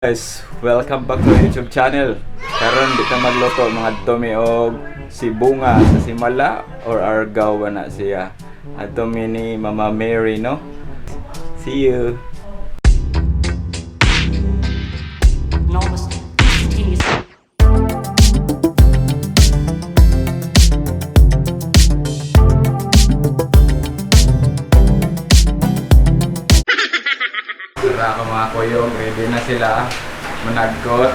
Guys, welcome back to our YouTube channel. Karon di ta magluto, mga mi og sibunga sa Simala or Argao ba na siya. Adto mi ni Mama Mary, no? See you. And almost instantaneous. Tara ako, mga kuyog, ready na sila. Managkot.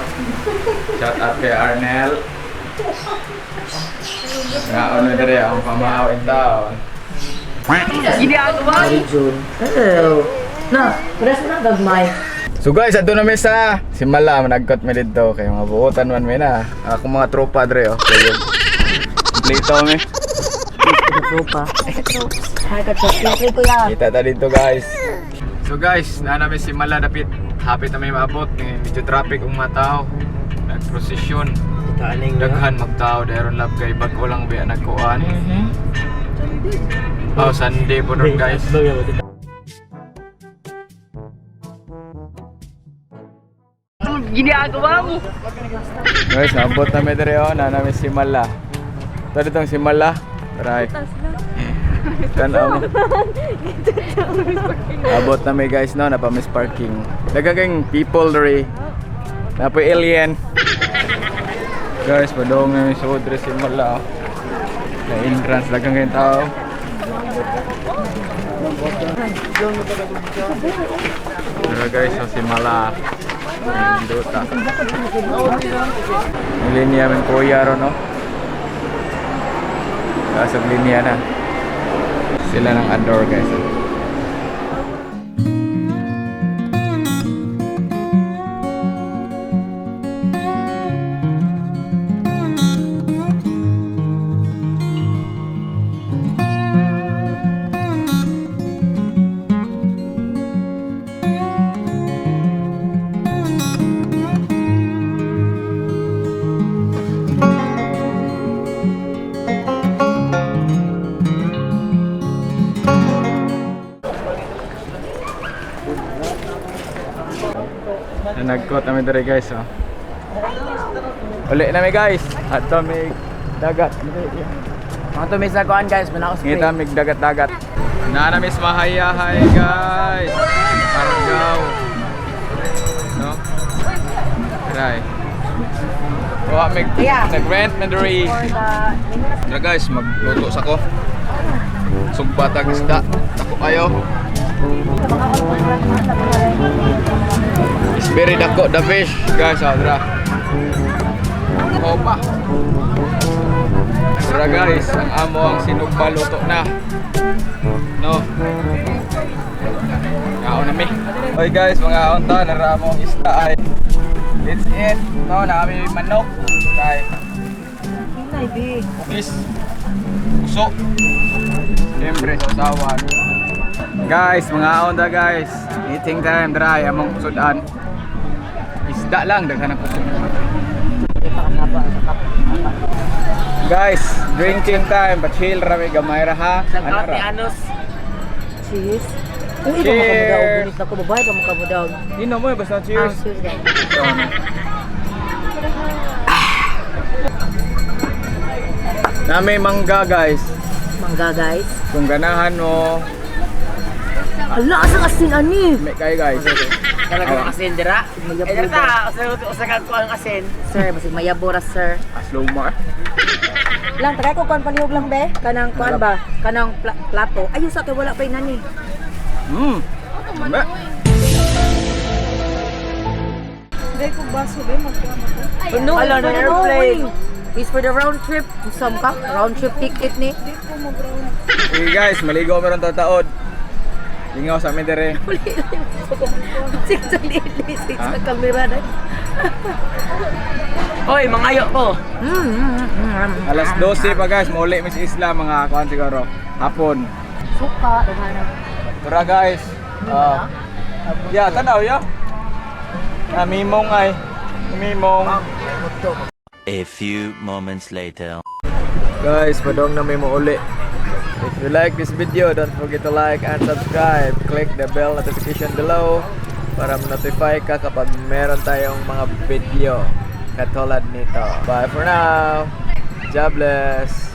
Shout out kay Arnel. Nga ano dire ang pamahaw in town. June. Hello. Na, pares na gagmay. So guys, adto na mi sa Simala, managkot mi didto kay mga buotan man mi na. Ako mga tropa dre oh. Kuyog. Kompleto mi. Tropa. Hi, ka tropa. Kuya. Kita ta dito, guys. So guys, naa nami si Mala dapit. Hapit na may maabot. Medyo traffic ang mga tao. Nagprosesyon. Daghan magtao dairon love kay bag-o lang biya nagkuan. Oh, Sunday po ron, guys. Ginagawa mo! Guys, naabot na mi diri oh, naa nami si Mala. Ito ditong si Mala. Try. Tanaw mo. Abot na mi, guys, no, napamis parking. Daghang kayong people diri. Napoy alien. Guys, padong na yung suod diri si Mala. Oh. Na entrance, daghang kayong tao. Pero guys, so si Mala. Nindota. Yung linya men kuya ron, no? Kasag linya na. Sila ng adore, guys. Nagkot kami dere, guys, oh. Uli na mi, guys. Ato mi dagat. Mga tumis na kuan, guys, manakos. Ngita mig dagat-dagat. Naa na mis mahayahay, guys. Argao. No? Try. Wa mig nag-rent man dere. Tara guys, magluto sa ko. Sugbatag isda. Dako kayo. It's very dako the fish, guys, oh, tara. Opa. Tara guys, ang amo ang sinugba luto na. No. Kaon na mi. Oy guys, mga unta nara mo ang isda ay. It's it. No, na kami manok. Tay. Ukis. Uso. Siyempre, sa usawan. Guys, mga onda, guys. Eating time, dry among sudan. Isda lang, daghan ang kusog. Guys, drinking time, pa-chill ra mi gamay ra ha. Ano Shoutout ni ra? Anos. Cheers. Uy, iba Cheers. makamudaw. Bunit na ko. Babae pa makamudaw. Inom mo, basta Ah, cheers. cheers, guys. Nami mangga, guys. Mangga, guys. Kung ganahan mo, Ala, asa asin ani? may kayo, guys. Talaga ang asin dira. Mayabo Eh dira ba? ta, usa usa ka kuan ang asin. Sir, basig mayabo ra, sir. Aslumar. Lang, tagay ko kuan palihog lang, be. Kanang kuan ba? Kanang plato. Ayun sa kay wala pa nani. Ba? Hindi ko baso ba? Magkuha mo to. No, Ala, na airplane. Is for the round trip. Usam ka? Round trip ticket ni. Hindi ko mag-round. Sige guys, maligo meron tataod. Lingaw sa amin dire. Sige, sa kamera na. Oy, mangayo ko. Alas 12 pa guys, mauli Miss Isla mga kuan siguro. Hapon. Suka, daghan. Tara guys. Ah. Yeah, tanaw ya. Namimong ay. Namimong. A few moments later. Guys, padong na may mauli. If you like this video, don't forget to like and subscribe. Click the bell notification below. Para ma-notify ka kapag meron tayong mga video katulad nito. Bye for now! God bless!